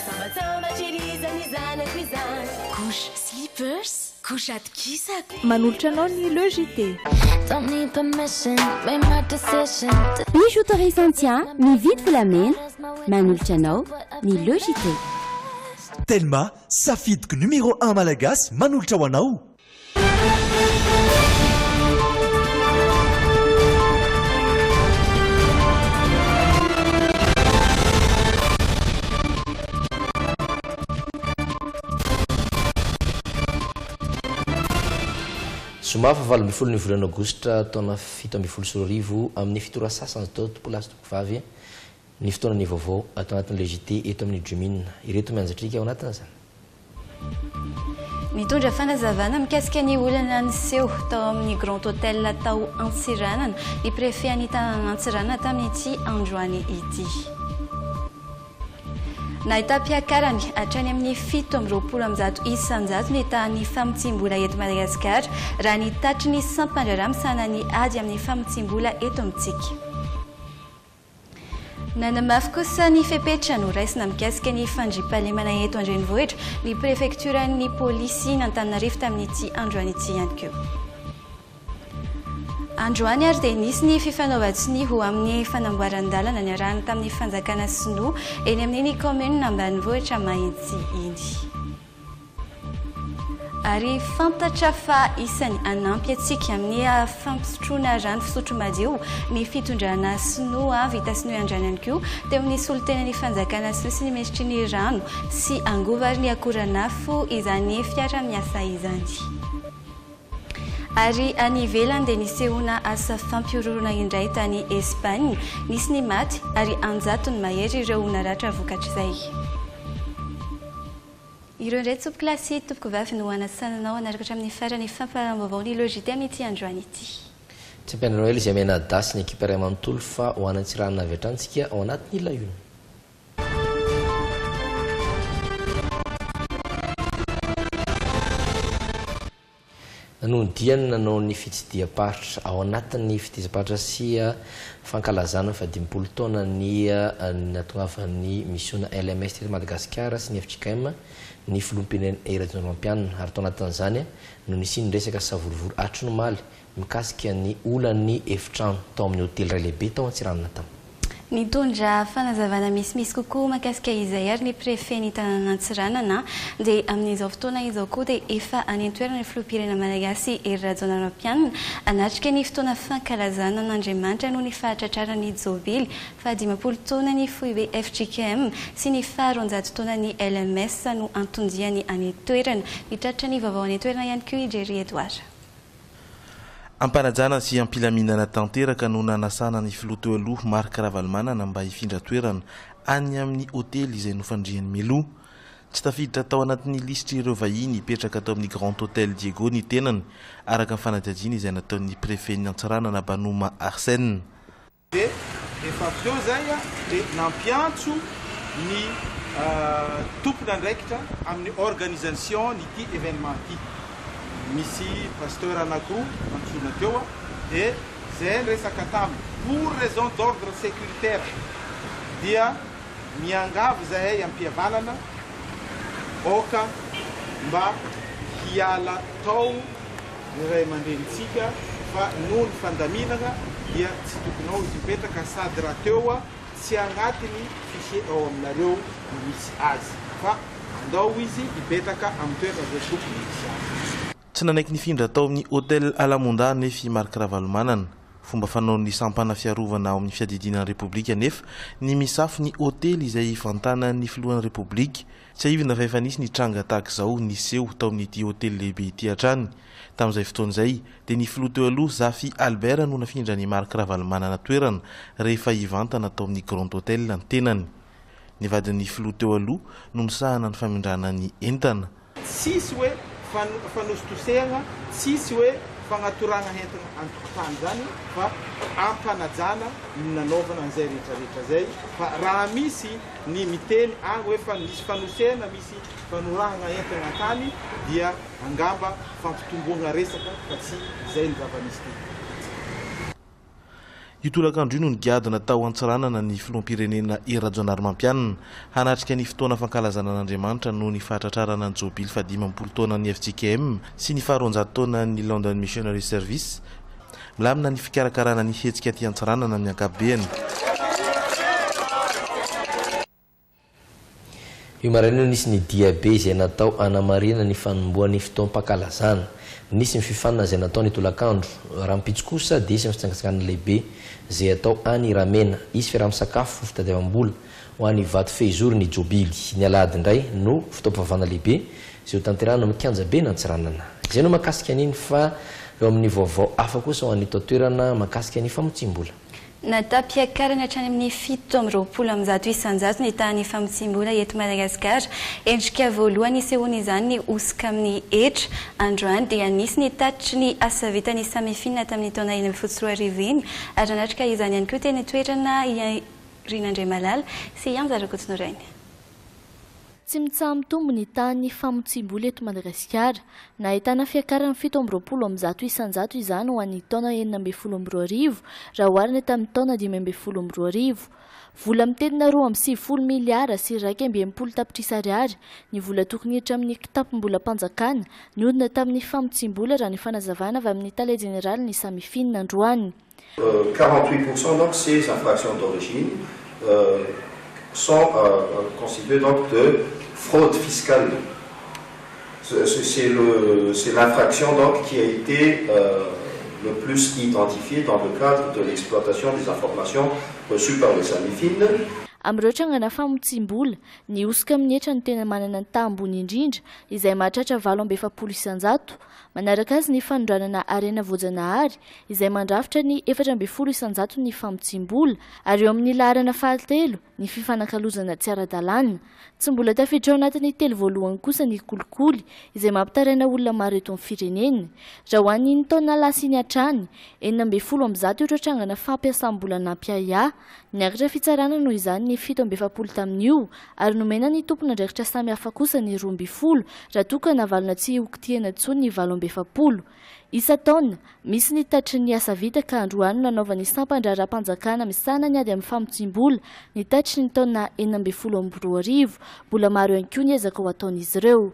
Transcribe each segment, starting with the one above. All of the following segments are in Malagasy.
Sambatsambatry ery izany zanako izany. Couche slippers, couche atokisako. Manolotra anao ny Le JT. Don't need permission, made my decision. Bijouterie Santia, mividy volamena. Manolotra anao ny Le JT. Telma, safidiko numéro un malagasy manolotra ho anao. Zoma faha 18 ny volana aogositra taona 2017 amin'ny fito ora sasany izao tompolahy sy tompovavy ny fotoana ny vaovao ato anatin'ny Le JT eto amin'ny Dream Inn. Ireto mianjatrika ao anatin'izany. Nitondra fanazavana mikasika ny olana niseho tao amin'ny Grand Hotel tao Antsiranana ny Préfet an'ny tanànan'Antsiranana tamin'ity androany ity. Nahitam-piakarany hatrany amin'ny 127% ny tahan'ny famotsiam-bola eto Madagasikara raha ny tatitry ny sampandraharaha misahana ny ady amin'ny famotsiam-bola eto amintsika. Nanamafy kosa ny fepetra noraisina mikasika ny fandriampahalemana eto an-drenivohitra ny prefektioran'ny polisin'Antananarivo tamin'ity androany ity ihany koa. Androany ary dia nisy ny fifanaovan-tsonia ho amin'ny fanamboaran-dalana niarahana tamin'ny fanjakana sinoa eny amin'iny kaominina ambanivohitra Mahitsy iny. Ary fantatra fa isany hanampy antsika amin'ny fampisotroana rano fisotro madio ny fitondrana sinoa vita sinoa androany ihany koa teo amin'ny solontenan'ny fanjakana sinoa sy ny minisitry ny rano sy angovo ary ny akoranafo izany fiara-miasa izany. Ary any ivelany dia nisehoana asa fampihorohoroana indray tany Espagne. Nisy ny maty ary an-jatony mahery ireo naratra vokatr'izay. Ireo indray tompokolahy sy tompokovavy no hanasana anao hanaraka hatramin'ny farany fampahalalam-baovao ny Le JT amin'ity androany ity. Tsy ampiandry Noely izay mianadahy sy ny ekipa iray manontolo fa ho any Antsiranana avy hatrany isika ao anatin'ny La Une. Nanohy ny diany nanao ny fitsidiham-paritra ao anatin'ny fitezam-paritra sy fankalazana ny fahadimampolo taonan'ny nahatongavan'ny misiona LMS teto Madagasikara sy ny fjkm ny filoham-pirenena Hery Rajaonarimampianina ary tao anatin'izany no nisian'ny resaka savorovoro hatry ny omaly mikasika ny olan'ny efitrano tao amin'ny hotely iray lehibe tao Antsiranana tao. Nitondra fanazavana misimisy kokoa mahakasika izay ary ny Préfet ny tanànan'Antsiranana dia amin'izao fotoana izao koa dia efa any an-toerana ny Filoham-pirenena Malagasy Hery Rajaonarimampianina hanatrika ny fotoana fankalazana an'Andriamanitra noho ny fahatratraran'ny Jobily fahadimampolo taonan'ny foibe fjkm sy ny faharoanjato taonan'ny LMS no anton-diany any an-toerana. Nitatitra ny vaovao any an-toerana ihany koa i Jerry Edouard. Am-panajana sy am-pilaminana tanteraka no nanasana ny filoha teo aloha Marc Ravalomanana mba hifindra toerana any amin'ny hotely izay nofandriany mialoha. Tsy tafiditra tao anatin'ny lisitr'ireo vahiny hipetraka tao amin'ny Grand Hotel Diego ny tenany, araka ny fanadihadiana izay nataon'ny prefen'i Antsiranana Banoma Arsène. Dia rehefa avy teo izay dia nampiantso ny tompon'andraikitra amin'ny organisation n'ity événement ity. Misy pasteur anankiroa nantsoina teo dia izay niresaka taminy. Pour raison d'ordre sécuritaire dia miangavy izahay am-pihavanana aoka mba hiala tao ny ray aman-drenintsika fa noho ny fandaminana dia tsy tokony ao izy mipetraka sady rahateo tsy agnatiny fichier ao aminareo no misy azy fa andao izy hipetraka amin'ny toerana izay tokony hisy azy. Tsy nanaiky nifindra tao amin'ny Hotel Alamunda anefa i Marc Ravalomanana. Fomba fanaon'ny sampana fiarovana ao amin'ny fiadidiana ny Repoblika anefa ny misafo ny hotely izay hivantanan'ny filohan'ny Repoblika. Tsiahivina fa efa nisy ny tranga tahaka izao niseho tao amin'ity hotely lehibe ity hatrany. Tamin'izay fotoana izay dia ny filoha teo aloha Zafy Albert no nafindran'i Marc Ravalomanana toerana rehefa hivantana tao amin'ny Grand Hotel ny tenany. Ny vadin'ny filoha teo aloha no misahana ny famindrana ny entana. Tsisy hoe fanositosehagna, tsisy hoe fagnatoragna entagna an-tokotany zany fa am-panajana no nanaovana an'izay rehetra rehetra zay fa raha misy ny miteny agny hoe fa misy fanosehana, misy fanorahagna entagna an-tany dia angamba fampitomboagna resaka fa tsy izay ny zava-misy teto. Io tolakandro io no nigadona tao Antsiranana ny filoham-pirenena Hery Rajaonarimampianina hanatrika ny fotoana fankalazana an'Andriamanitra noho ny fahatratrarana ny jobily fahadimampolo taonan'ny fjkm sy ny faharoanjato taonan'ny London Missionary Service. Milamina ny fikarakarana ny hetsika aty Antsiranana amin'ny ankapobeny. Io maraina io nisy ny diabe izay natao hanamarihana ny fanombohan'ny fotoam-pankalazana. Nisy ny fifanina izay natao ny tolakandro. Rahampitso kosa dia hisy ny fitsangatsanganana lehibe izay hatao any Ramena. Hisy fiaraha-misakafo, fitadiavam-bola ho an'ny vato fehizoro ny jobily. Ny alahady indray no fotoam-pivavahana lehibe izay hotanterahina amin'ny kianjaben'Antsiranana. Izay no mahakasika an'iny fa eo amin'ny vaovao hafa kosa ho an'ny eto an-toerana mahakasika ny famotsiam-bola. Natam-piakarana hatrany amin'ny 127% ny tahan'ny famotsiam-bola eto Madagasikara. Endrika voalohany nisehoan'izany ny hosoka amin'ny hetra. Androany dia nisy ny tatitry ny asa vitan'ny Samifin tamin'ny taona 2016 iny ary nanatrika izany ihany koa teny an-toerana i Rina Andriamalala sy i Anja Rakotonorainy. Tsy mitsaha-mitombo ny tahan'ny famotsiam-bola eto Madagasikara. Nahitana fiakaran'ny 127% izany ho an'ny taona 2016 raha oharina tamin'ny taona 2015. Vola mitentina 92 miliara sy 61 tapitrisa ariary ny vola tokony hiditra amin'ny kitapom-bolam-panjakana nihodina tamin'ny famotsiam-bola raha ny fanazavana avy amin'ny tale jeneralin'ny Samifin androany. 48% donc ces infractions d'origine sont constituées donc de fraude fiscale. C'est l'infraction donc qui a été le plus identifiée dans le cadre de l'exploitation des informations reçues par le Samifin. Amin'ireo trangana famotsiam-bola, ny hosoka amin'ny hetra no tena manana ny taha ambony indrindra, izay mahatratra 48%. Manaraka azy ny fanondranana harena voajanahary, izay mandrafitra ny 14 isan-jaton'ny famotsiam-bola, ary eo amin'ny laharana fahatelo ny fifanakalozana tsy ara-dalàna. Tsy mbola tafiditra ao anatin'ny telo voalohany kosa ny kolikoly, izay mampitaraina olona maro eto amin'ny firenena. Raha ho an'iny taona lasa iny hatrany, 116 ireo trangana fampiasam-bola nampiahiahy. Niakatra fitsarana noho izany ny 47 tamin'io, ary nomena ny tompon'andraikitra samihafa kosa ny 12, raha toa ka navalona tsy hokitihana intsony ny 48. Isan-taona, misy ny tatitry ny asa vita ka androany no nanaovan'ny sampan-draharaham-panjakana misahana ny ady amin'ny famotsiam-bola ny tatitry ny taona 2016. Mbola maro ihany koa ny ezaka ho ataon'izy ireo.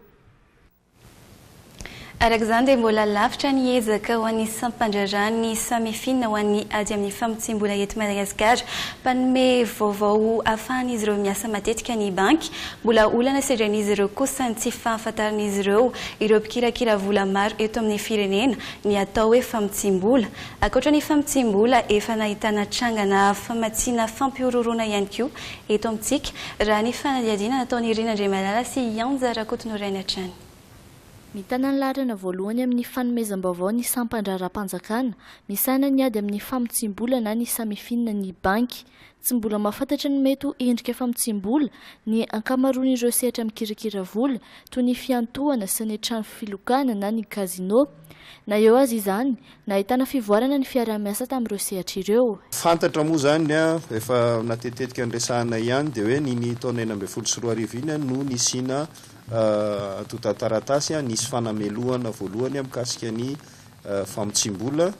Araka izany dia mbola lavitra ny ezaka ho an'ny sampan-draharahan'ny Samifin ho an'ny ady amin'ny famotsiam-bola eto Madagasikara. Mpanome vaovao ahafahan'izy ireo miasa matetika ny banky. Mbola olana sedrain'izy ireo kosa ny tsy fahafantaran'izy ireo ireo mpikirakira vola maro eto amin'ny firenena ny atao hoe famotsiam-bola. Ankoatra ny famotsiam-bola, efa nahitana trangana famatsiana fampihorohoroana ihany koa eto amintsika, raha ny fanadihadiana nataon'i Rina Andriamalala sy i Anja Rakotonorainy hatrany. Mitana ny laharana voalohany amin'ny fanomezam-baovao ny sampan-draharaham-panjakana misahana ny ady amin'ny famotsiam-bola na ny Samifin ny banky. Tsy mbola mahafantatra ny mety ho endrika famotsiam-bola ny ankamaroan'ireo sehatra mikirakira vola toy ny fiantohana sy ny trano filokana na ny casino. Na eo aza izany, nahitana fivoarana ny fiaraha-miasa tamin'ireo sehatra ireo. Fantatra moa izany, efa natetetika niresahana ihany, dia hoe iny taona 2016 iny no nisiana antontan-taratasy nisy fanamelohana voalohany mikasika ny famotsiam-bola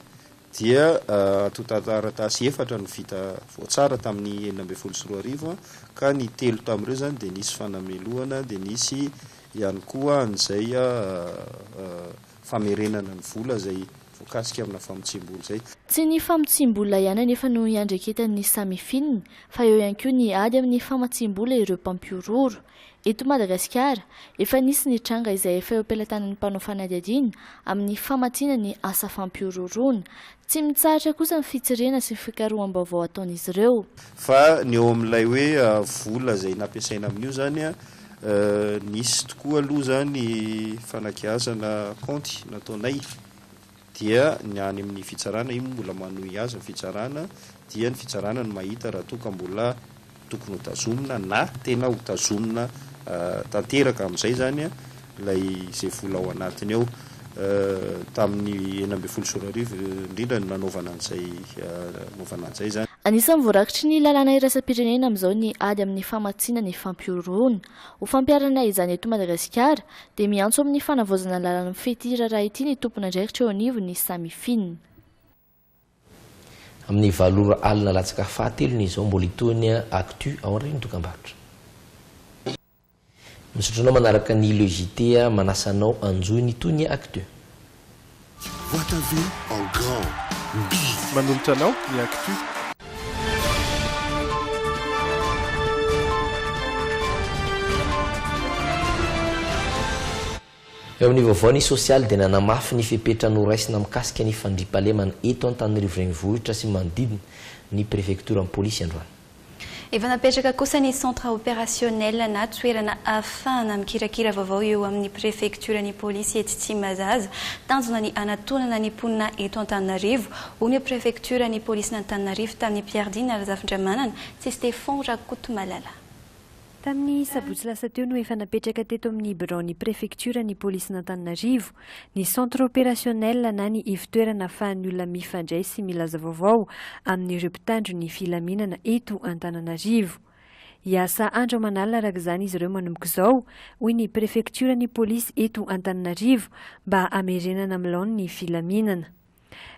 dia antontan-taratasy efatra no vita voatsara tamin'ny 2016 ka ny telo tamin'ireo izany dia nisy fanamelohana dia nisy ihany koa an'izay famerenana ny vola izay voakasika amina famotsiam-bola izay. Tsy ny famotsiam-bola ihany anefa no iandraiketan'ny Samifin fa eo ihany koa ny ady amin'ny famatsiam-bola ireo mpampihorohoro. Eto Madagasikara, efa nisy ny tranga izay efa eo am-pelatanan'ny mpanao fanadihadiana amin'ny famatsiana ny asa fampihorohoroana. Tsy mitsahatra kosa ny fitsirihana sy ny fikaroham-baovao ataon'izy ireo. Fa ny eo amin'ilay hoe vola izay nampiasaina amin'io izany, nisy tokoa aloha izany fanagiazana kaonty nataonay. Dia ny any amin'ny fitsarana, io moa mbola manohy azy ny fitsarana, dia ny fitsarana no mahita raha toa ka mbola tokony ho tazomina na tena ho tazomina tanteraka amin'izay izany ilay izay vola ao anatiny ao. Tamin'ny 2016 indrindra no nanaovana an'izay nanaovana an'izay izany. Anisan'ny voarakitry ny lalàna iraisam-pirenena amin'izao ny ady amin'ny famatsiana ny fampihorohoroana. Ho fampiharana izany eto Madagasikara dia miantso amin'ny fanavaozana ny lalàna mifehy ity raharaha ity ny tompon'andraikitra eo anivon'ny Samifin. Amin'ny valo ora alina latsaka fahatelony izao mbola hitohy ny Actu ao aorian'ny dokambarotra. Misaotra anao manaraka ny Le JT manasa anao hanjohy ny tohin'ny Actu. Vois ta vie en grand. Mby. Manolotra anao ny Actu. Eo amin'ny vaovao ny sosialy dia nanamafy ny fepetra noraisina mikasika ny fandriampahalemana eto Antananarivo Renivohitra sy manodidina ny prefektioran'ny polisy androany. Efa napetraka kosa ny centre opérationnel na toerana ahafahana mikirakira vaovao eo amin'ny prefektioran'ny polisy etsy Tsimbazaza. Tanjona ny hanatonana ny mponina eto Antananarivo, hoy ny prefektioran'ny polisin'Antananarivo tamin'i Pierre Dina Razafindramanana sy Stéphan Rakotomalala. Tamin'ny sabotsy lasa teo no efa napetraka teto amin'ny biraon'ny prefektiora ny polisin'Antananarivo ny centre opérationnel na ny ivotoerana ahafahan'ny olona mifandray sy milaza vaovao amin'ireo mpitandro ny filaminana eto Antananarivo. Hiasa andro aman'alina araka izany izy ireo manomboka izao, hoy ny prefektiora ny polisy eto Antananarivo mba hamerenana amin'ny laoniny ny filaminana.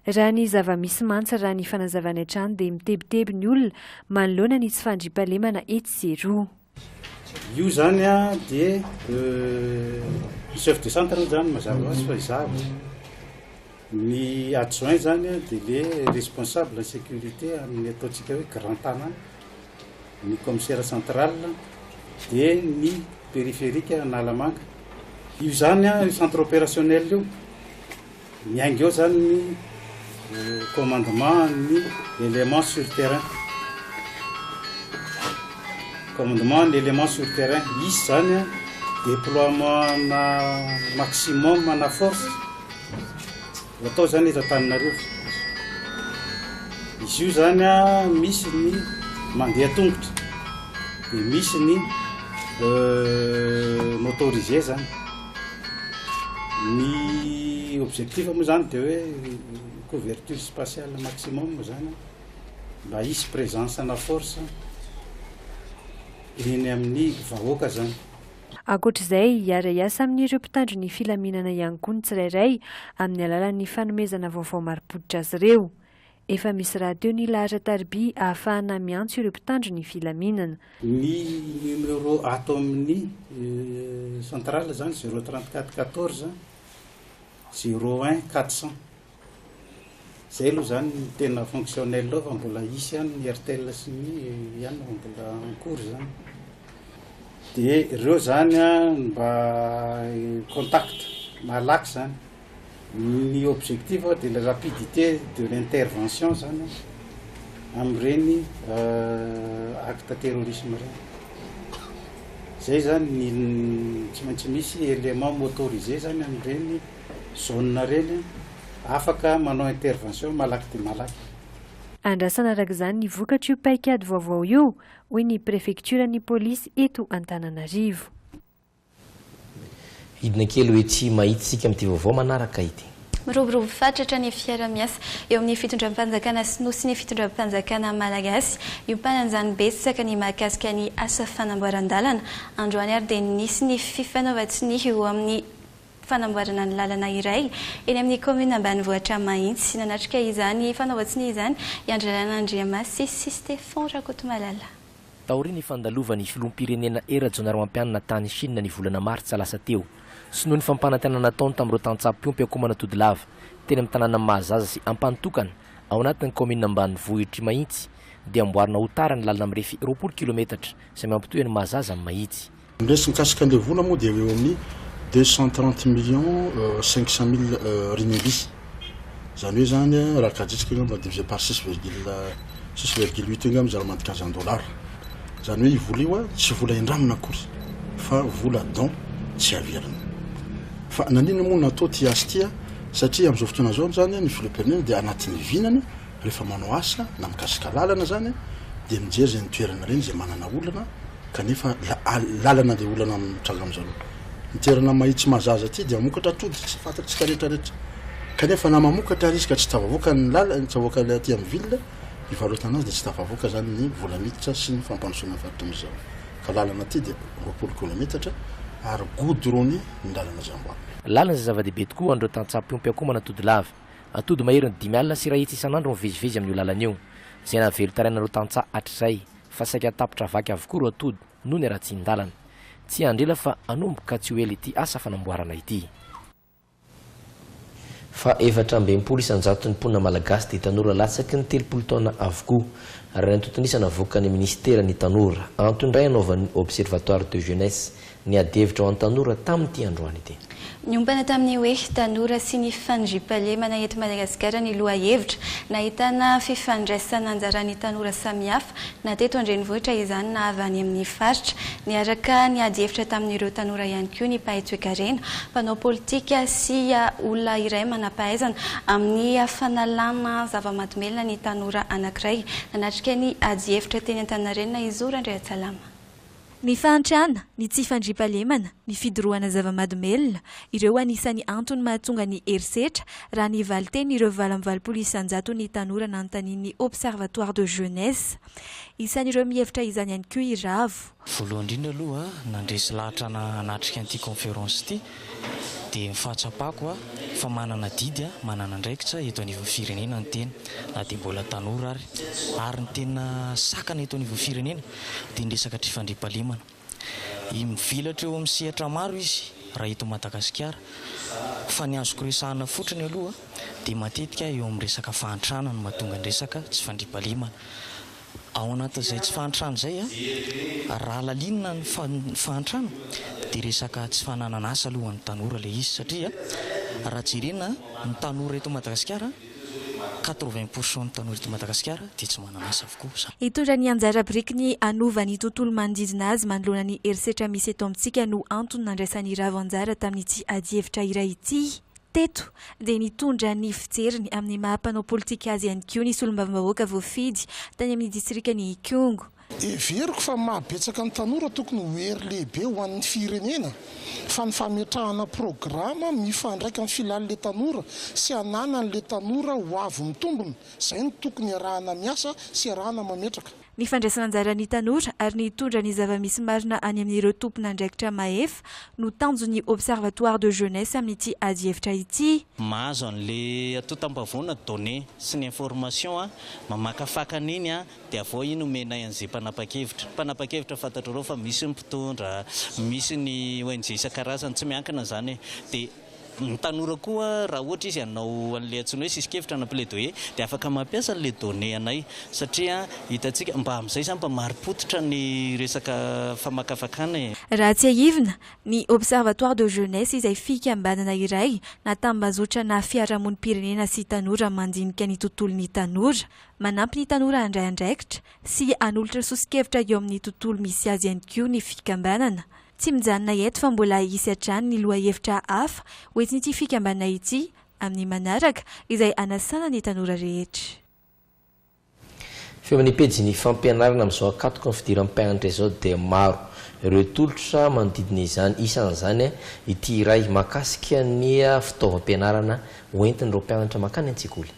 Raha ny zava-misy mantsy raha ny fanazavany hatrany dia mitebiteby ny olona manoloana ny tsy fandriampahalemana etsy sy eroa. Io zany dia ny chef de centre moa zany mazava ho azy fa izaho, ny adjoint zany dia le responsable sécurité amin'ny ataontsika hoe grand tana, ny commissaire central dia ny périphérique Analamanga. Io zany io centre opérationnel io. Miainga eo zany ny commandement ny élément sur terrain. Commandement ny élément sur terrain. Hisy zany an déploiement na maximum na force ho atao zany eto Antananarivo. Izy io zany an misy ny mandeha tongotra dia misy ny motorisé zany. Ny objectif moa zany de hoe couverture spatiale maximum zany mba hisy présence ana force eny amin'ny vahoaka zany. Ankoatra izay, hiara-hiasa amin'ireo mpitandro ny filaminana ihany koa ny tsirairay amin'ny alalan'ny fanomezana vaovao marim-pototra azy ireo. Efa misy rahateo ny laharan-tariby ahafahana miantso ireo mpitandro ny filaminana. Ny numéro ato amin'ny centrale zany zéro trente quatre quatorze zéro un quatre cent. Zay aloha zany ny tena fonctionnel ao fa mbola hisy ihany ny Airtel sy ny ihany fa mbola en cours zany. De ireo zany an mba contact malaky zany. Ny objectif dia la rapidité de l'intervention zany amin'ireny acte terrorisme ireny. Zay zany ny tsy maintsy misy élément motorisé zany amin'ireny zone ireny afaka manao intervention malaky dia malaky. Andrasana araka izany ny vokatr'io paikady vaovao io, hoy ny prefektioran'ny polisy eto Antananarivo. Hidina kely ho etsy Mahitsy isika amin'ity vaovao manaraka ity. Miroborobo fatratra ny fiara-miasa eo amin'ny fitondram-panjakana sinoa sy ny fitondram-panjakana malagasy. Iompanan'izany betsaka ny mahakasika ny asa fanamboaran-dalana. Androany ary dia nisy ny fifanaovan-tsonia eo amin'ny fanamboarana ny lalana iray eny amin'ny kaominina ambanivohitra Mahitsy. Nanatrika izany fanaovan-tsonia izany i Andry Lalana Andriamasy sy Stéphan Rakotomalala. Taorian'ny fandalovan'ny filoham-pirenena Hery Rajaonarimampianina tany Chine ny volana martsa lasa teo, sy noho ny fampanantenana nataony tamin'ireo tantsaha mpiompy akoho manatody lava teny amin'ny tanànan'i Mahazaza sy Ampanotokana ao anatin'ny kaominina ambanivohitr'i Mahitsy dia amboarina ho tara ny lalana mirefy 20 kilometatra izay mampitohy an'i Mahazaza amin'i Mahitsy. Ny resy mikasika an'ilay vola moa dia eo amin'ny 230 millions 500 mille renminbi. Izany hoe izany raha kajitsika angamba divisé par six virgule six virgule huit eo angamba izy raha mandika azy en dollars. Izany hoe io vola io tsy vola indramina akory fa vola don tsy averina. Fa naninona moa no natao ity asa ity? Satria amin'izao fotoana izao izany ny filoham-pirenena dia anatin'ny vinany rehefa manao asa na mikasika lalana izany dia mijery izay ny toerana ireny izay manana olana kanefa lalana le olana mitranga amin'izao. Ny toerana mahitsy mahazaza aty dia mamokatra atody tsy fantatsika rehetra rehetra. Kanefa na mamokatra ary izy ka tsy tafavoaka ny lalana, tsy tafavoaka ilay aty amin'ny ville, ivarotana azy dia tsy tafavoaka izany ny vola miditra sy ny fampandrosoana ny faritra misy izao. Fa lalana aty dia 20 kilometatra ary goudronné ny lalana izay amboarina. Lalana izay zava-dehibe tokoa ho an'ireo tantsaha mpiompy akoho manatody lava. Atody maherin'ny 150 isan'andro mivezivezy amin'io lalana io, izay nahavelon-taraina ireo tantsaha hatrizay fa saika tapitra vaky avokoa ireo atody noho ny haratsian-dalana. Tsy hiandry ela fa hanomboka tsy ho ela ity asa fanamboarana ity. Fa 64% ny mponina malagasy dia tanora latsaky ny 30 taona avokoa, raha ny antontan'isa navoakan'ny minisiteran'ny tanora. Antony iray hanaovan'ny Observatoire de jeunesse ny adihevitra ho an'ny tanora tamin'ity androany ity. Niompana tamin'ny hoe Tanora sy ny fandriampahalemana eto Madagasikara ny lohahevitra. Nahitana fifandraisana anjaran'ny tanora samihafa na teto an-drenivohitra izany na avy any amin'ny faritra. Niaraka niady hevitra tamin'ireo tanora ihany koa ny mpahay toekarena, mpanao politika sy olona iray manam-pahaizana amin'ny fanalana zava-mahadomelina ny tanora anankiray. Nanatrika ny adihevitra teny Antaninarenina i Zo Randriantsalama. Ny fahantrana, ny tsy fandriampahalemana, ny fidorohana zava-mahadomelina, ireo anisan'ny antony mahatonga ny herisetra, raha ny valin-tenin'ireo 88 isan-jaton'ny tanora nanontanian'ny Observatoire de jeunesse. Isan'ireo mihevitra izany ihany koa i Ravo. Voalohany indrindra aloha, nandresy lahatra ana hanatrika an'ity conférence ity dia ny fahatsapako fa manana adidy, manana andraikitra eto anivon'ny firenena ny tena na dia mbola tanora ary. Ary ny tena sakana eto anivon'ny firenena dia ny resaka tsy fandriampahalemana. Mivelatra eo amin'ny sehatra maro izy raha eto Madagasikara fa ny azoko resahana fotriny aloha dia matetika eo amin'ny resaka fahantrana no mahatonga ny resaka tsy fandriampahalemana. Ao anatin'izay tsy fahantrana izay, raha lalinina ny fahantrana dia resaka tsy fananana asa aloha ho an'ny tanora ilay izy satria raha jerena ny tanora eto Madagasikara, 80 pour cent ny tanora eto Madagasikara dia tsy manana asa avokoa. Hitondra ny anjara birikiny hanova ny tontolo manodidina azy manoloana ny herisetra misy eto amintsika no antony nandraisan'i Ravo anjara tamin'ity adihevitra iray ity. Teto dia nitondra ny fijeriny amin'ny maha mpanao politika azy ihany koa ny solombavambahoaka voafidy tany amin'ny distrikan'i Ikongo. Heveriko fa maha betsaka ny tanora tokony ho hery lehibe ho an'ny firenena fa ny fametrahana programa mifandraika amin'ny filan'ilay tanora sy ananan'ilay tanora ho avy mitombina, izay no tokony iarahana miasa sy iarahana mametraka. Ny fandraisana anjaran'ny tanora ary ny hitondra ny zava-misy marina any amin'ireo tompon'andraikitra mahefa no tanjon'ny Observatoire de jeunesse amin'ity adihevitra ity. Mahazo an'le antontam-baovao na données sy ny information, mamakafaka an'iny Dia avy eo iny omenay an'izay mpanapa-kevitra. Mpanapa-kevitra fantatrareo fa misy ny mpitondra, misy ny ONG isan-karazany, tsy miankina izany e. Dia ny tanora koa raha ohatra izy hanao an'ilay antsoina hoe sisi-kevitra na plaidoyer dia afaka mampiasa an'ilay données anay satria hitantsika, mba amin'izay izany mba marim-pototra ny resaka famakafakana e. Raha tsiahivina, ny Observatoire de jeunesse izay fikambanana iray na tambazotra na fiarahamonim-pirenena sy tanora mandinika ny tontolon'ny tanora, Manampy ny tanora handray andraikitra sy hanolotra soso-kevitra eo amin'ny tontolo misy azy ihany koa ny fikambanana. Tsy mijanona eto fa mbola hisy hatrany ny lohahevitra hafa hoentin'ity fikambanana ity amin'ny manaraka izay hanasana ny tanora rehetra. Feo amin'ny pejin'ny fampianarana amin'izao ankatoky ny fidiran'ny mpianatra izao dia maro ireo tolotra manodidina izany, isan'izany ity iray mahakasika ny fitaovam-pianarana hoentin'ireo mpianatra mankany an-tsekoly.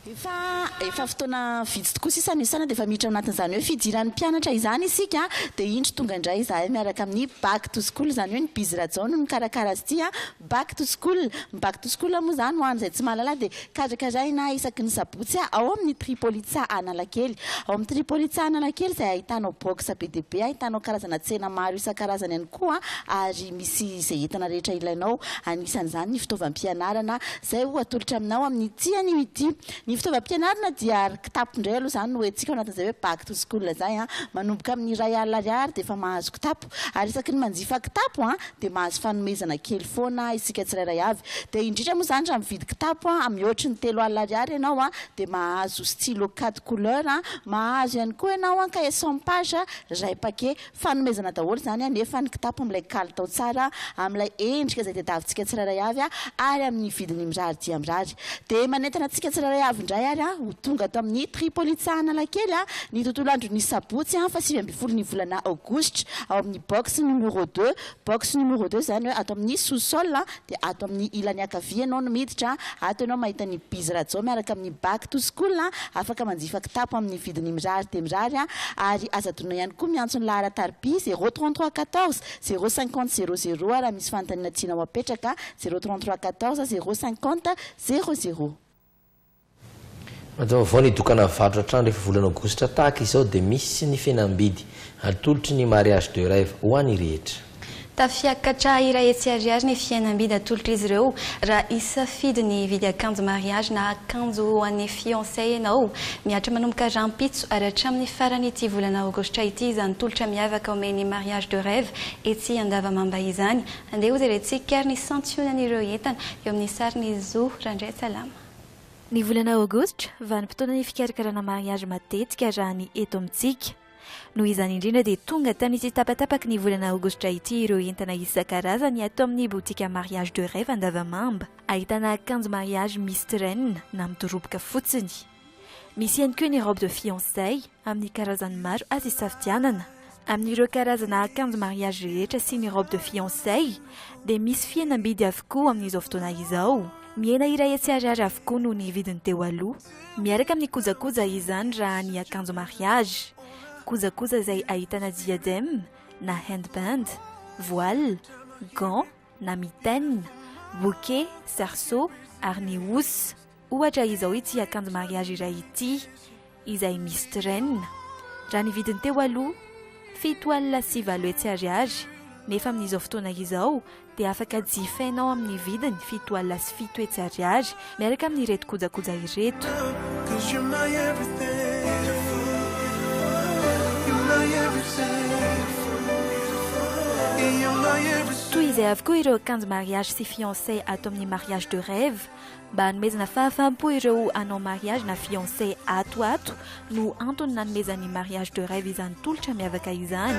Efa efa fotoana vitsy tokoa sisa no isana dia efa miditra ao anatin'izany hoe fidiran'ny mpianatra izany isika dia indro tonga indray izahay miaraka amin'ny back to school izany hoe ny Biz Rajao no mikarakara azy ity back to school. Ny back to school moa izany ho an'izay tsy mahalala dia karakaraina isaky ny sabotsy ao amin'ny Tripolitsa Analakely. Ao amin'ny Tripolitsa Analakely izay ahitanao box be dia be, ahitanao karazana tsena maro isan-karazany ihany koa ary misy izay entana rehetra ilainao, anisan'izany ny fitaovam-pianarana Izay ho atolotra aminao amin'ity anio ity. Ny fitaovam-pianarana dia ary kitapo indray aloha izany no hoentintsika ao anatin'izay hoe back to school izay an. Manomboka amin'ny 1000 ariary dia efa mahazo kitapo. Ary isaky ny manjifa kitapo an, dia mahazo fanomezana kely foana isika tsirairay avy. Dia indrindra moa izany raha mividy kitapo an, mihoatry ny 3000 ariary ianao an, dia mahazo stylo quatre couleurs an, mahazo ihany koa ianao an cahier cent pages iray paquet. Fanomezana daholo izany anefa ny kitapo amin'ilay kalitao tsara, amin'ilay endrika izay tadiavintsika tsirairay avy ary amin'ny vidiny mirary dia mirary. Dia manentana antsika tsirairay avy. avy indray ary ho tonga ato amin'ny Tripolitsa Analakely ny tontolo andron'ny sabotsy faha 19 ny volana aogositra ao amin'ny box numéro 2. Box numéro 2 izany hoe ato amin'ny sous sol dia ato amin'ny ilany ankavia ianao no miditra. Ato ianao mahita ny Biz Rajao miaraka amin'ny Back to School, afaka manjifa kitapo amin'ny vidiny mirary dia mirary ary aza adinoina ihany koa miantso ny laharan-tariby 0 33 14 0 50 00 raha misy fanontaniana tianao apetraka 0 33 14 0 50 00. Vaovao ny dokana varotra trano rehefa volana aogositra tahaka izao dia misy ny fihenam-bidy atolotry ny Mariage de rêve ho an'ny rehetra. Tafiakatra 100 ariary ny fihenam-bidy atolotr'izy ireo raha isafidy ny vidy akanjo mariage na akanjo ho an'ny fiancé ianao. Mihatra manomboka rahampitso ary hatramin'ny faran'ity volana aogositra ity izany tolotra miavaka omen'ny Mariage de rêve etsy Andavamamba izany. Andeha hojerentsika ary ny santionan'ireo entana eo amin'ny sarin'i Zo Randriantsalama. Ny volana aogositra, vanim-potoanan'ny fikarakarana mariage matetika raha ny eto amintsika. Noho izany indrindra dia tonga tamin'ity tapatapaky ny volana aogositra ity ireo entana isan-karazany ato amin'ny botika Mariage de rêve Andavamamba. Ahitana akanjo mariage misy traîne na midoroboka fotsiny. Misy ihany koa ny robe de fiançailles amin'ny karazany maro azo isafidianana. Amin'ireo karazana akanjo mariage rehetra sy ny robe de fiançailles dia misy fihenam-bidy avokoa amin'izao fotoana izao. Mihena 100 ariary avokoa noho ny vidiny teo aloha. Miaraka amin'ny kojakoja izany raha ny akanjo mariage. Kojakoja izay ahitana diadème na handband, voile, gants na mitaine, bouquet, cerceau ary ny housse. Ohatra izao ity akanjo mariage iray ity izay misy traîne. Raha ny vidiny teo aloha, 800 ariary, nefa amin'izao fotoana izao dia afaka jifainao amin'ny vidiny 700 ariary miaraka amin'ireto kojakoja ireto. Toy izay avokoa ireo akanjo mariage sy fiancé ato amin'ny Mariage de rêve. Mba hanomezana fahafaham-po ireo hanao mariage na fiancé ato ato no antony nanomezan'ny Mariage de rêve izany tolotra miavaka izany.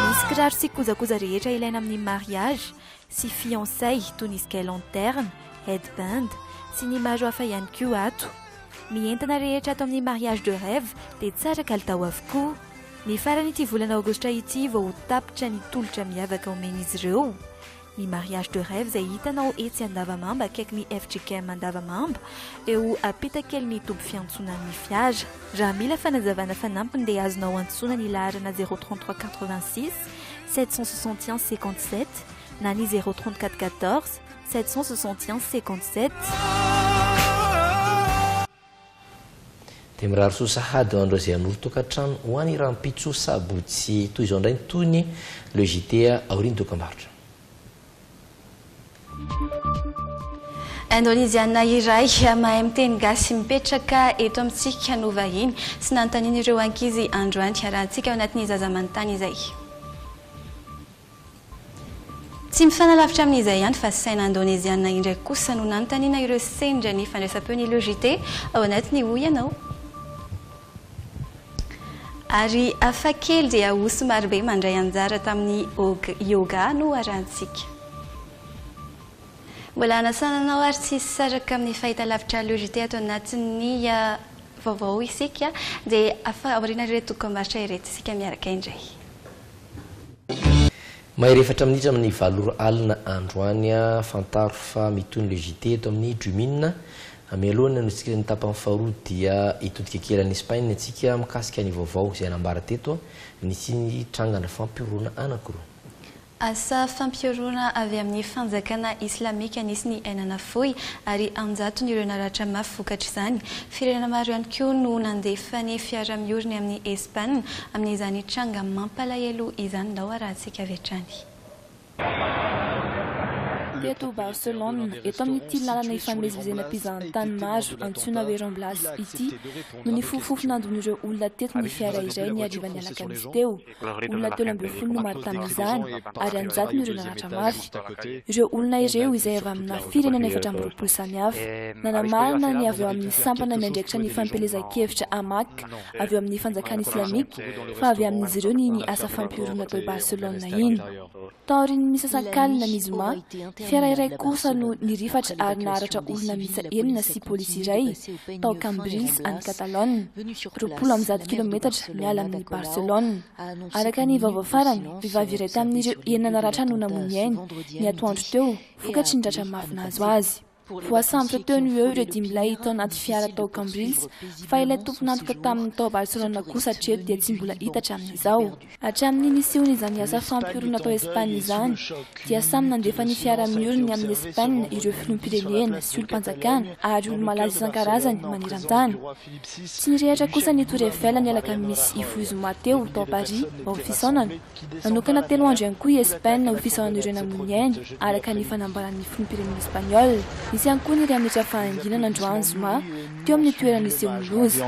Misy kiraro sy kojakoja rehetra ilaina amin'ny mariage sy fiançailles toy ny sky lanterne, headband sy ny maro hafa ihany koa ato. Ny entana rehetra ato amin'ny Mariage de rêve dia tsara kalitao avokoa. Ny faran'ity volana aogositra ity vao ho tapitra ny tolotra miavaka omen'izy ireo. Ny Mariage de rêve izay hitanao etsy Andavamamba akaikin'ny fjkm Andavamamba, eo ampitakelin'ny toby fiantsonan'ny fiara. Raha mila fanazavana fanampiny dia azonao antsoina ny laharana 0 33 86 761 57 na ny 0 34 14 761 57. Dia mirary soa sahady ho an'ireo izay hanoro tokantrano ho any rahampitso sabotsy. Toy izao indray ny tohiny Le JT aorian'ny dokam-barotra. Indoneziana iray mahay miteny gasy mipetraka eto amintsika no vahiny sy nanontanian'ireo ankizy androany. Arahantsika ao anatin'ny zaza manontany izay. Tsy mifanalavitra amin'izay ihany fa saina indoneziana indray kosa no nanontaniana ireo sendra ny fandraisam-peon'ny Le JT ao anatin'ny Hoy Ianao. Ary hafakely dia osy marobe mandray anjara tamin'ny yoga no arahantsika. Mbola hanasana anao ary tsy hisaraka amin'ny fahitalavitra Le JT ato anatin'ny vaovao isika dia aorian'ireto dokam-barotra ireto isika miaraka indray. Mahery efatra minitra amin'ny 8 ora alina androany. Fantaro fa mitohy ny Le JT eto amin'ny Dream'in. Mialohan'ny hanohizantsika ny tapany faharoa dia hitodika kely any Espagne antsika mikasika ny vaovao izay nambara teto nisy ny trangana fampihorohoroana anankiroa. Asa fampihorohoroana avy amin'ny fanjakana islamika nisy ny aina nafoy ary an-jatony ireo naratra mafy vokatr'izany. Firenena maro ihany koa no nandefa ny fiara-mioriny amin'ny Espagne amin'izany tranga mampalahelo izany. Ndao arahantsika avy hatrany. Teto Barcelone, eto amin'ity lalana ifamezivezena mpizahantany maro antsoina hoe Ramblas ity no nifofofofo nandon'ireo olona teto ny fiara iray ny harivan'ny alakamisy teo. Olona 13 no maty tamin'izany ary an-jatony ireo naratra mafy. Ireo olona ireo izay avy amina firenena 24 samihafa. Nanamarina ny avy ao amin'ny sampana miandraikitra ny fampielezan-kevitra Amaq avy eo amin'ny fanjakana islamika fa avy amin'izy ireo ny iny asa fampihorohoroana tao Barcelone iny. Taorian'ny misasakalina ny zoma, fiara iray kosa no nirifatra ary naharatra olona miisa enina sy polisy iray tao Cambrils any Catalogne, 120 kilometatra miala amin'i Barcelone. Araka ny vaovao farany, vehivavy iray tamin'ireo enina naratra no namoy ny ainy ny atoandro teo vokatry ny ratra mafy nahazo azy. Voasambotra teo no eo ireo dimy lahy tao anaty fiara tao Cambrils, fa ilay tompon'antoka tamin'ny tao Barcelone kosa hatreto dia tsy mbola hita hatramin'izao. Hatramin'ny nisehoan'izany asa fampihorohoroana tao Espagne izany, dia samy nandefa ny fiara-mioriny amin'i Espagne ireo filoham-pirenena sy olom-panjakana ary olo-malaza isan-karazany maneran-tany. Tsy nirehatra kosa ny Tour Eiffel ny alakamisy hifoha zoma teo tao Paris mba ho fisaonana. Nanokana telo andro ihany koa i Espaina ho fisaonana ireo namoy ny ainy, araka ny fanambaran'ny filoham-pirenena espaniola. Nisy ihany koa ny ranotra fahanginana androany zoma teo amin'ny toerana nisehoan'ny loza.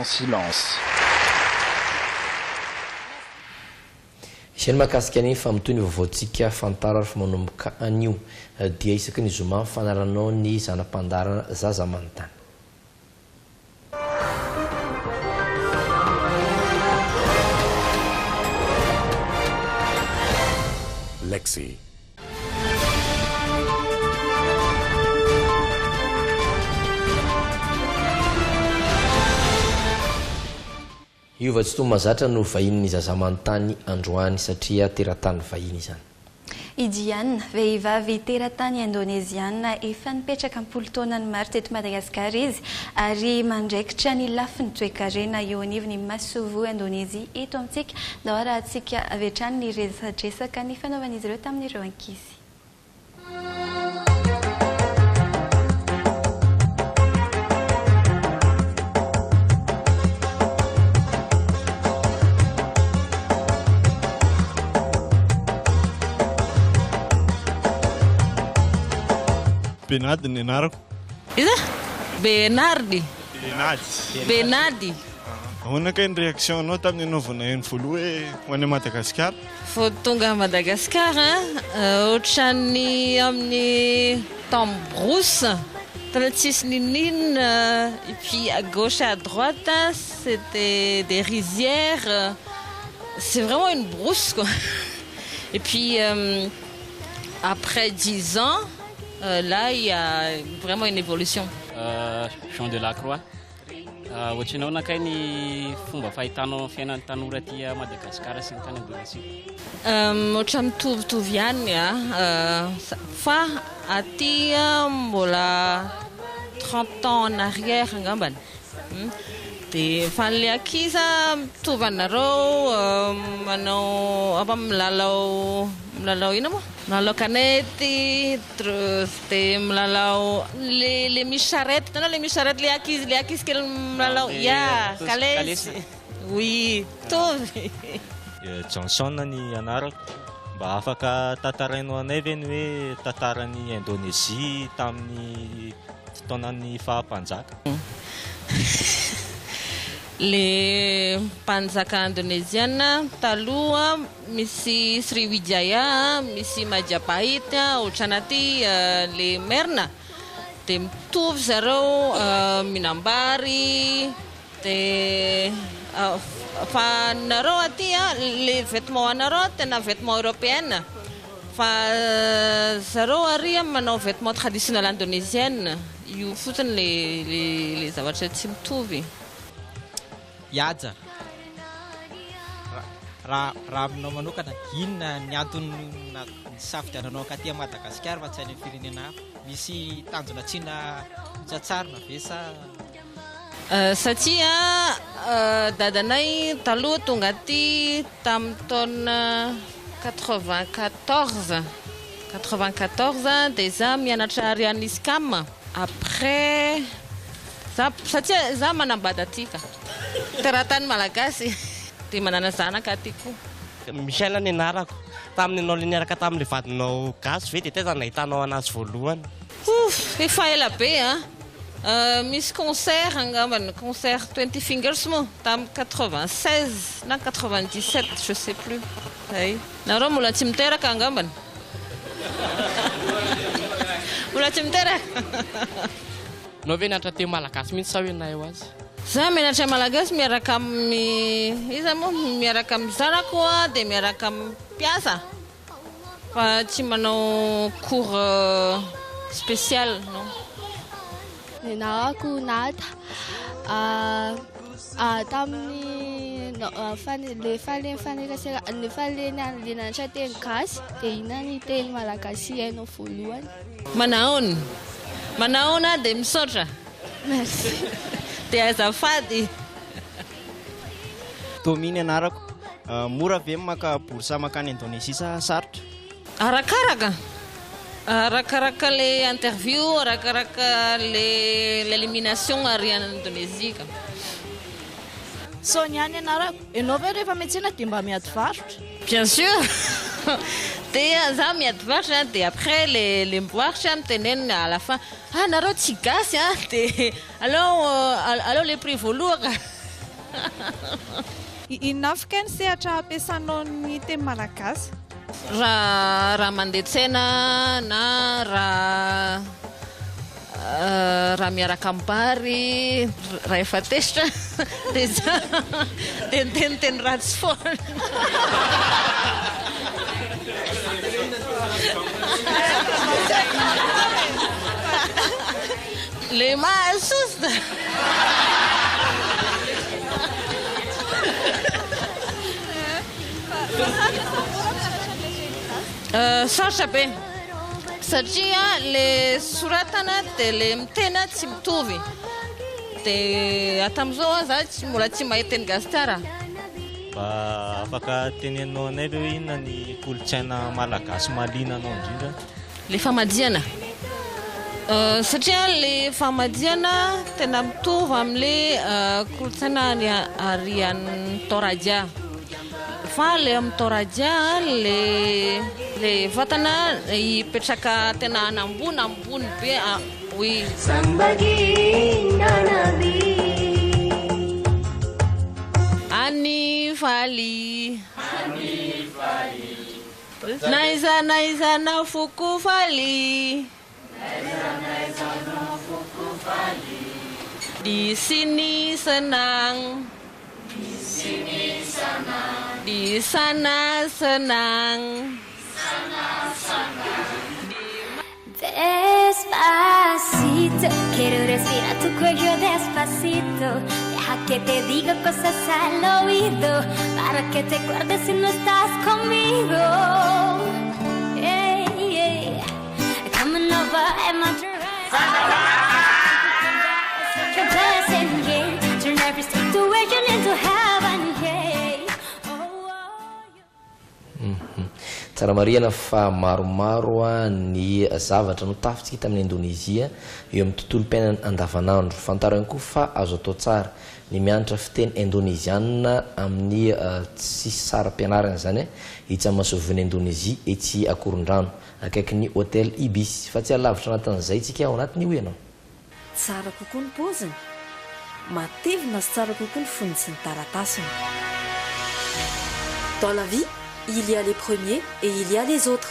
Izay ny mahakasika ny fa mitohy ny vaovaontsika fantaro ary fa manomboka anio dia isaky ny zoma ny fanaranao ny zana-pandaharana Zaza Manontany. Lexi. Hiova tsy toa mahazatra no vahinin'ny Zaza Manontany androany satria teratany vahiny izany. I Dian, vehivavy teratany Indoneziana efa nipetraka am-polo taonany maro teto Madagasikara izy ary mandraikitra ny lafiny toekarena eo anivon'ny masoivoho Indonezia eto amintsika. Ndao arahantsika avy hatrany ny resadresaka nifanaovan'izy ireo tamin'ireo ankizy. Benady ny anarako. Iza? Benardy. Benady. Benady. Ahoana kay ny réaction anao tamin'ny ianao vao naheno voaloha hoe ho any Madagasikara? Vao tonga à Madagascar ohatran'ny amin'ny temps brousse, tena tsisy ninoninona et puis à gauche et à droite c'était des rizières, c'est vraiment une brousse quoi et puis après dix ans là il y a vraiment une évolution. Jean de la Croix. Ohatry ny ahoana kay ny fomba fahitanao ny fiainan'ny tanora aty Madagasikara sy ny tany Indonesia? Ohatran'ny mitovitovy ihany fa aty mbola 30 ans en arrière angambany. Dia fa an'ilay ankizy mitovy anareo manao milalao milalao inona moa? Milalao kanety, dia milalao le le misy charrette, hitanao le misy charrette le ankizy le ankizy kely milalao ya kalesy, oui mitovy. Johnson ny anarako. Mba afaka tantarainao anay ve ny hoe tantaran'i Indonésie tamin'ny fotoanan'ny faha-mpanjaka? Le mpanjaka indoneziana taloha misy Sriwijaya, misy Majapahit, ohatran'aty le Merina de mitovy zareo mihinam-bary de fa nareo aty le vêtement anareo tena vêtement européenne fa zareo ary manao vêtement traditionnel indonésienne, io fotsiny le le zavatra tsy mitovy. Ihaja, raha raha aminao manokana, inona ny antony nisafidiananao hankaty Madagasikara fa tsy any amin'ny firenena hafa? Misy tanjona tiana hotsatsarina ve sa? Satria dadanay taloha tonga aty tamin'ny taona 94, 94 dia za mianatra ary any ISCAM. Après za satria za manambady aty ka, teratany malagasy dia manana zanaka aty koa. Michel ny anarako. Tamin'ianao le niaraka tamin'le vadinao gasy ve dia taiza no nahitanao anazy voalohany? Ouf! Efa ela be an! Misy concert angambany, concert Twenty Fingers moa, tamin'ny 96 na 97 je sais plus. Zay. Nareo mbola tsy miteraka angambany? Mbola tsy miteraka? Nao ve nianatra teny malagasy mihitsy sa hoe nahay ho azy? Za mianatra malagasy miaraka amin'ny iza moa? Miaraka amin'ny zanako aho dia miaraka amin'ny mpiasa fa tsy manao cours spécial non. Ny anarako Nada. Tamin'ny le efa le nifanerasera efa le nianatra teny gasy dia inona ny teny malagasy hainao voalohany? Manahoana? Manahoana dia misaotra. Merci. Dia azafady. Tommy ny anarako. Mora ve ny maka bourse mankany Indonésie sa sarotra? Arakaraka. Arakaraka le interview, arakaraka le l'élimination ary any Indonésie ka. Sonia ny anarako. Ianao ve rehefa miantsena dia mba miady varotra? Bien sûr! Dia za miady varotra dia après le le mivarotra mitenenina à la fin, ah nareo tsy gasy an! Dia aleo aleo le prix voalohaka. Inona avy kay ny sehatra ampiasanao ny teny malagasy? Raha raha mandeha tsena na raha raha miaraka amin'ny bary, raha efa tezitra dia za dia miteniteny ratsy foana. Le mahasosotra. Sarotra be satria le soratana dia le miteny tsy mitovy dia hatramin'izao aho za tsy mbola tsy mahay teny gasy tsara. Mba afaka teneninao anay ve hoe inona ny kolontsaina malagasy mahaliana anao indrindra? Le famadihana satria le famadihana tena mitovy amle kolontsaina any ary any Toraja fa le am Toraja le le vatana hipetraka tena any ambony ambony be oui. Any faly. N'aiza n'aiza na foko faly. N'aiza n'aiza na foko faly. Di sini senang. Di sini senang. Di sana senang. Sana senang. Despacito, quiero respirar tu cuello despacito. Deja que te diga cosas al oído, para que te acuerdes si no estás conmigo. Hey, hey. Coming over in my direction. Such a blessing, yeah. Turn every situation into heaven, yeah. Tsara marihana fa maromaro ny zavatra notafintsika tamin'i Indonezia eo amin'ny tontolom-piainana andavanandro. Fantaro ihany koa fa azo atao tsara ny mianatra fiteny indoneziana amin'ny tsisy saram-pianarana izany etsy amin'ny masoivohon'i Indonezia etsy Akorondrano, akaikin'ny Hotel Ibis. Fa tsy halavitra anatin'izay isika ao anatin'ny Hoy Ianao. Tsara kokoa ny paoziny, matevina sy tsara kokoa ny fonony sy ny taratasiny. Dans la vie, il y a les premiers et il y a les autres.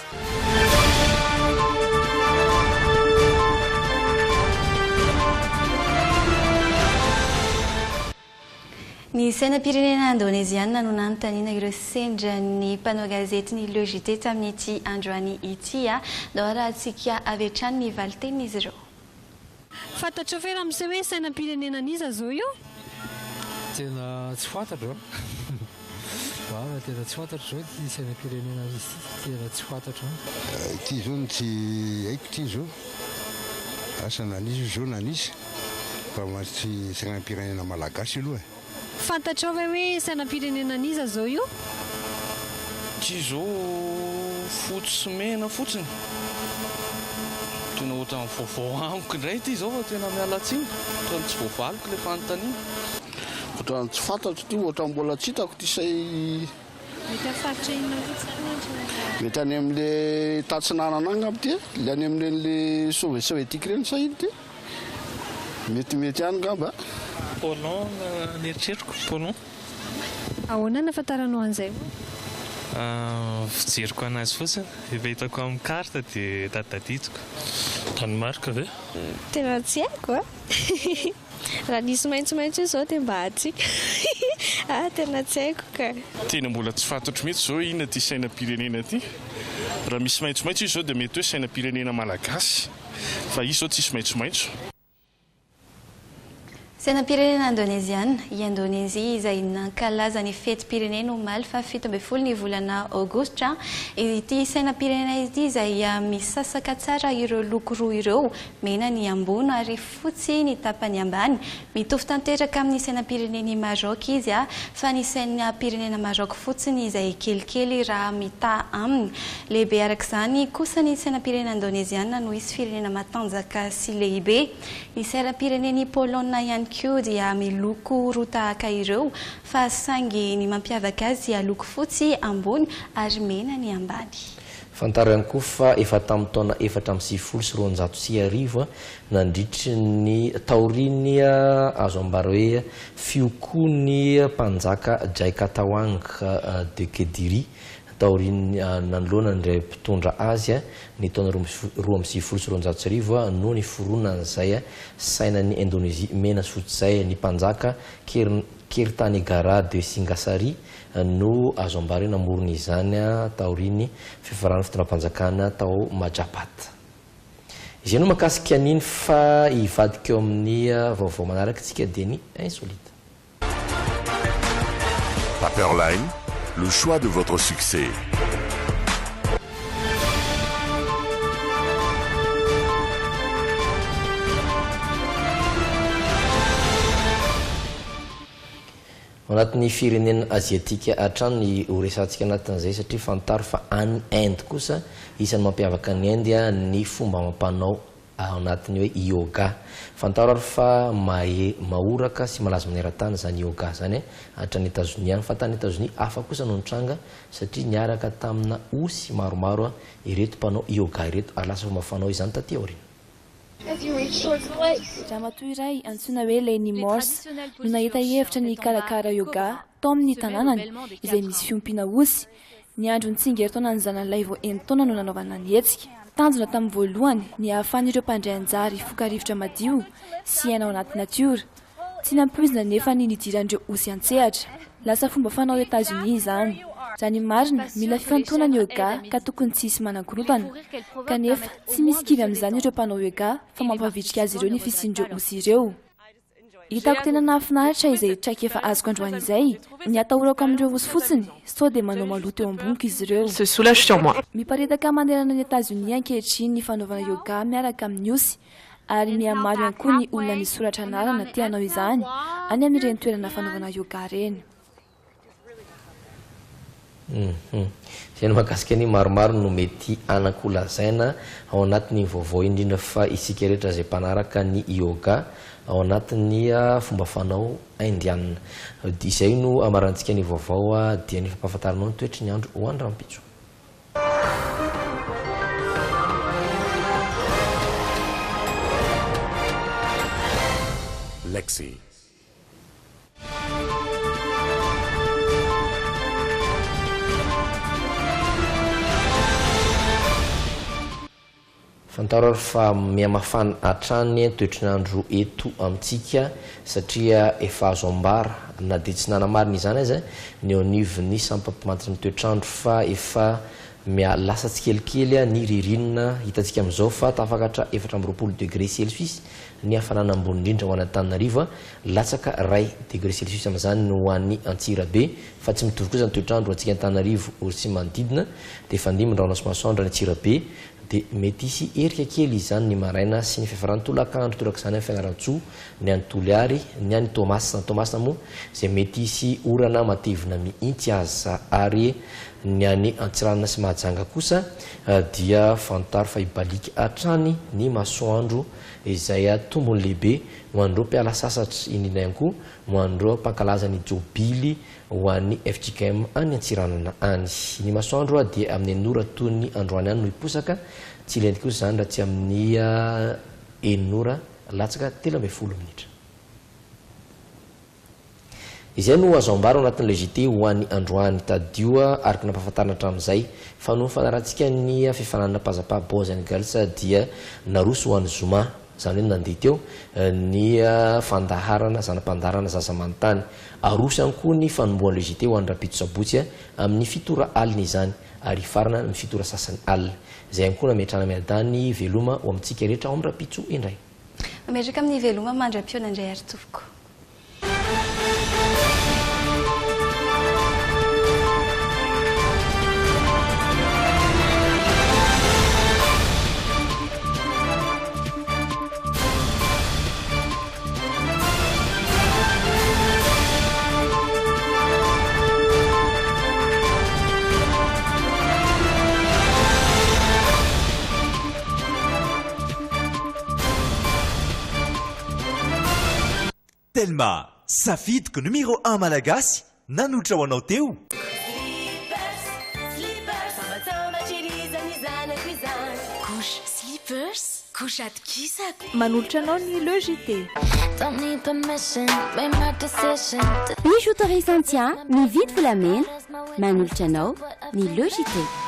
Ny sainam-pirenena indoneziana no nanontaniana ireo sendra ny mpanao gazety ny Le JT tamin'ity androany ity. Ndao arahantsika avy hatrany ny valin-tenin'izy ireo. Fantatrao ve ramose hoe sainam-pirenena an'iza zao io? Tena tsy fantatro an! Marina tena tsy fantatro zao ity sainam-pirenena izy ity, tena tsy fantatro mihitsy. Ity zao no tsy haiko ity zao, asa na an'iza io zao na an'iza fa tsy sainam-pirenena malagasy aloha e. Fantatrao ve hoe sainam-pirenena an'iza zao io? Ty zao fotsy sy mena fotsiny. Tena ohatran'ny vaovao amiko indray ity zao fa tena miala tsiny. Ohatran'ny tsy voavaliko ilay fanontaniana. Ohatran'ny tsy fantatro ity, ohatran'ny mbola tsy hitako ity say. Mety amin'ny faritra inona mihitsy izany ohatra? Mety any amin'le tatsinanana any angamba ity e, le any amin'ireny le sove soviétique ireny sa ino ity? Metimety any angamba. Polon ny eritreriko, polon. Ahoana no ahafantaranao an'izay moa? Fijeriko anazy fotsiny, efa hitako amin'ny carte dia taditadidiko. Danemark ve? Tena tsy haiko a! Raha nisy maitsomaitso io izao dia mba hatsika ah tena tsy haiko ka. Tena mbola tsy fantatro mihitsy izao inona ity sainam-pirenena ity. Raha misy maitsomaitso izy izao dia mety hoe sainam-pirenena malagasy fa izy izao tsisy maitsomaitso. Sainam-pirenena Indoneziana, i Indonezia izay nankalaza ny fetim-pireneny omaly faha 17 ny volana aogositra. Ity sainam-pirenena ity izay misasaka tsara ireo loko roa ireo, mena ny ambony ary fotsy ny tapany ambany. Mitovy tanteraka amin'ny sainam-pirenen'i Maroc izy fa ny sainam-pirenena Maroc fotsiny izay kelikely raha mitaha aminy. Lehibe araka izany kosa ny sainam-pirenena Indoneziana noho izy firenena matanjaka sy lehibe. Ny sainam-pirenen'i Polonina ihany koa dia miloko roa tahaka ireo fa saingy ny mampiavaka azy dia loko fotsy ambony ary mena ny ambany. Fantaro ihany koa fa efa tamin'ny taona 1294, nandritry ny taorian'ny azo ambara hoe fiokoan'ny mpanjaka Jayakatawang de Kediri, taorian'ny nanoloana an'ilay mpitondra azy ny taona 1292 no niforonan'izay sainan'i Indonezia mena sy fotsy izay, ny mpanjaka Kertanegara de Singasari no azo ambara hoe namorona izany taorian'ny fifaran'ny fitondram-panjakana tao Majapahit. Izay no mahakasika an'iny fa hivadika eo amin'ny vaovao manaraka isika dia ny insolite. Paperline, le choix de votre succès. Ao anatin'ny firenena aziatika hatrany ny ho resahantsika anatin'izay satria fantaro fa any Inde kosa isan'ny mampiavaka an'i Inde ny fomba amam-panao ao anatin'ny hoe yoga. Fantaro ary fa mahe mahoraka sy malaza maneran-tany izany yoga izany hatrany Etazonia any. Fa tany Etazonia hafa kosa no nitranga satria niaraka tamina osy maromaro ireto mpanao yoga ireto ary lasa fomba fanao izany taty aoriana. Ramatoa iray antsoina hoe Lenny Morse no nahita hevitra ny hikarakara yoga tao amin'ny tanànany izay misy fiompiana osy. Ny andron'ny tsingerin-taonan'ny zanany lahy vao enin-taona no nanaovana ny hetsika. Tanjona tamin'ny voalohany ny hahafahan'ireo mpandray anjara hifoka rivotra madio sy hiaina ao anaty natiora. Tsy nampoizina anefa ny nidiran'ireo osy an-tsehatra. Lasa fomba fanao Etazonia izany. Raha ny marina, mila fifantohana ny yoga ka tokony tsy hisy manakorontana. Kanefa, tsy misy kivy amin'izany ireo mpanao yoga fa mampavitrika azy ireo ny fisian'ireo osy ireo. Hitako tena nahafinaritra izay traikefa azoko androany izay. Ny atahorako amin'ireo osy fotsiny, sao dia manao maloto eo amboniko izy ireo. Se soulage sur moi. Miparitaka manerana an'i Etazonia ankehitriny ny fanaovana yoga miaraka amin'ny osy. Ary mihamaro ihany koa ny olona misoratra anarana te hanao izany any amin'ireny toerana fanaovana yoga ireny. Izay no mahakasika ny maromaro no mety hanan-ko lazaina ao anatin'iny vaovao iny, indrindra fa isika rehetra izay mpanaraka ny yoga ao anatin'ny fomba fanao indiana. Izay no hamarantsika ny vaovao dia ny fampahafantaranao ny toetry ny andro ho an'ny rahampitso. Lexi. Fantaro ary fa mihamafana hatrany ny toetrin'andro eto amintsika satria efa azo ambara na dia tsy nanamarina izany aza ny eo anivon'ny sampam-pamantatra ny toetr'andro fa efa miha lasa tsikelikely ny ririnina. Hitantsika amin'izao fa tafakatra 24 degré celsius ny hafanana ambony indrindra ho an'Antananarivo, latsaka iray degré celsius amin'izany ny ho an'i Antsirabe fa tsy mitovy kosa ny toetr'andro ho antsika Antananarivo sy manodidina dia efa ndimby ny rahona sy masoandro any Antsirabe Dia mety hisy erika kely izany ny maraina sy ny fiafaran'ny tolakandro, torak'izany any Fianarantsoa, ny any Toliary, ny any Toamasina. Toamasina moa izay mety hisy orana matevina mihitsy aza ary Ny any Antsiranana sy Mahajanga kosa dia fantaro fa hibaliaka hatrany ny masoandro izay tombony lehibe ho an'ireo mpiala sasatra, indrindra ihany koa ho an'ireo mpankalaza ny jobily ho an'ny fjkm any Antsiranana any. Ny masoandro dia amin'ny enina ora toy ny androany ihany no hiposaka, tsy hilentika kosa izany raha tsy amin'ny enina ora latsaka 13 minitra. Izay no azo ambara ao anatin'ny Le JT ho an'ny androany. Tadidio araka ny nampahafantarina hatramin'izay fa noho ny fanarahantsika ny fifaninanana Pazzapa Boys and Girls dia naroso ho an'ny zoma, izany hoe nandeha teo, ny fandaharana zana-pandaharana Zaza Manontany. Aroso ihany koa ny fanombohan'ny Le JT ho an'ny rahampitso sabotsy amin'ny fito ora alina izany ary hifarana amin'ny fito ora sasany alina. Izay ihany koa nametrahana miadany veloma ho amintsika rehetra ao amin'ny rahampitso indray. Mametraka amin'ny veloma mandra-pihaona indray ary tompoko. Telma, safidiko numéro un malagasy nanolotra ho anao teo. Manolotra anao ny Le JT. Bijouterie Santia mividy volamena manolotra anao ny Le JT.